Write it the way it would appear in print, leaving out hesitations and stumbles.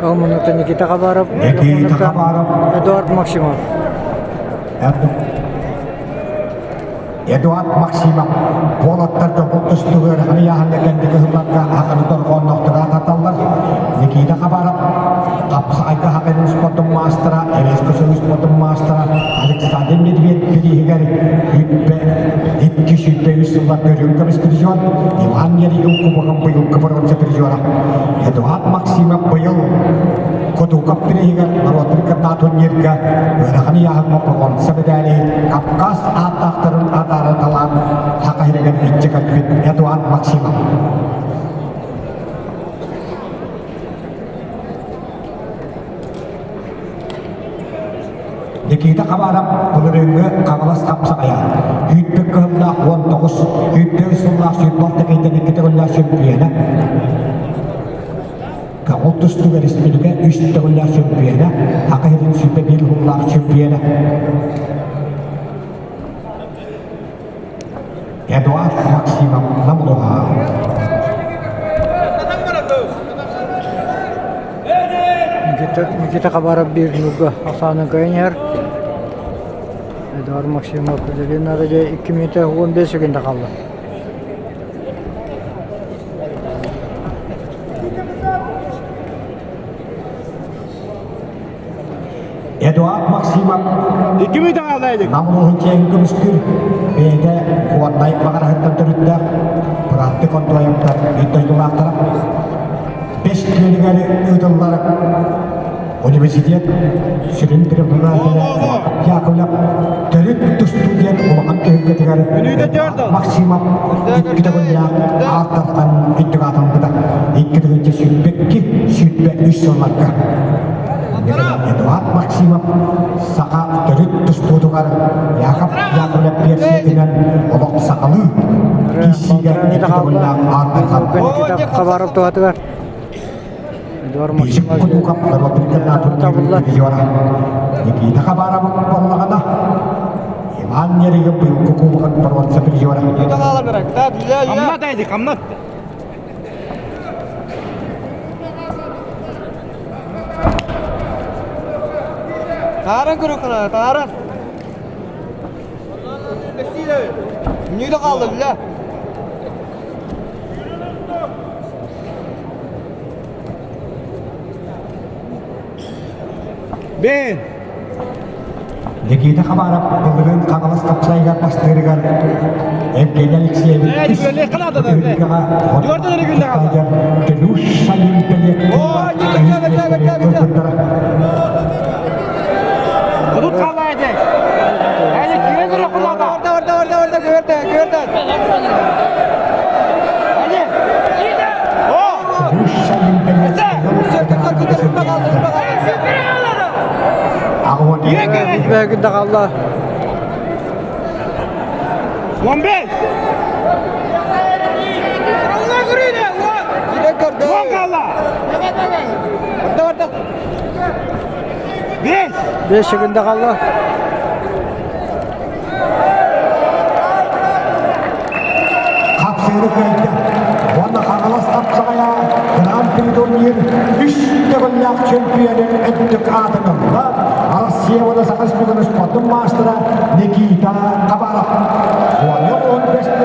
Алманута Никита Хабаров, Никита Хабаров, Эдуард Максимов. Эдуард Максимов уолаттарга бу тустууга ыарахан ыйааһыҥҥа кэнники сылларга хаханы торҕоонноохтук ааттаталлар. Никита Хабаров хапсаҕайга хахайын спортун маастара, Эрэско союз спортун маастара Александр Медведь бирииһигэр үппэ 223 сылларга үрүҥ көмүс призер, Иван Неригин кубогын быйылгы боруонса призера. Эдуард Максимов быйыл Кутуков бирииһигэр норуоттар кытта турнирга ыарахан ыйааһыҥҥа боруонса медали Кавказ ааттаахтарын атаара талаан Саха сиригэр илдьэ кэлбит Эдуард Максимов. Никита Хабаров былырыыҥҥы Хаҥалас хапсаҕайа Үүттүк кыһыллаах 19, Үүттүк сыллаах 26 кэйдэн икки төгүллээх чөмпүйүөнэ Көҥүл тустууга республика үс төгүллээх чөмпүйүөнэ, Саха сирин 21 уһуллаах чөмпүйүөнэ. Эдуард Максимов Намлуха. Никита Хабаров биир ньуурга ахсаанын кыайан иһэр. Эдуард Максимов үлэлиэн наада дьэ 2 мүнүүтэ 15 секунда хаалла. Эдуард Максимов Икки мүнүүтэ хаалла Эдик. Нам улууһун киэҥ көмүскүүр бэйэтэ Куорнай Маҕараһыттан төрүттээх бырааттыы Контоевтар биир дойдулаахтара Бэс күөлүгэр ыытыллар университет сүрүн преподавателэ Яковлев төрүт тустуу диэн улахан түһүлгэтигэр Максимов икки төгүллээх ааттартан үрдүк аатырбыта. 2022-23 сылларга. Эдуард Максимов саха төрүт тустуутугар Яков Яковлев пиэрсийэтинэн олох сахалыы киирсиигэ икки төгүллээх ааттархан. Хабаров туһатыгар Биисик Кутуков норуот Никита Хабаров буоллаҕына Иван Неригин быйылгы кубогын боруонса призера. Хамнат Эдик, хамнат. Тааран көрө тааран. Мүнүүтэ хаалла билэ. Бен! Никита Хабаров былырыын Хаҥалас хапсайыгар бастыырыгар Евгений Алексеевич Төлүүш сайын Тут хаалаайды. Әлі күйе көрі құлады. Орда, орда, орда, орда, көрді, көрді. Әлі. О! Бэйгин да хаалла. 15! Он хаалла! 5! 5 секунда хаалла. Хапсыыры кыайда. Уонна Хаҥалас хапсаҕайа Гран-при турнир үс төгүллээх чемпионун үрдүк аатын ылла Россия уонна Саха Республикатын спордун маастара Никита Хабаров. Уонна 15.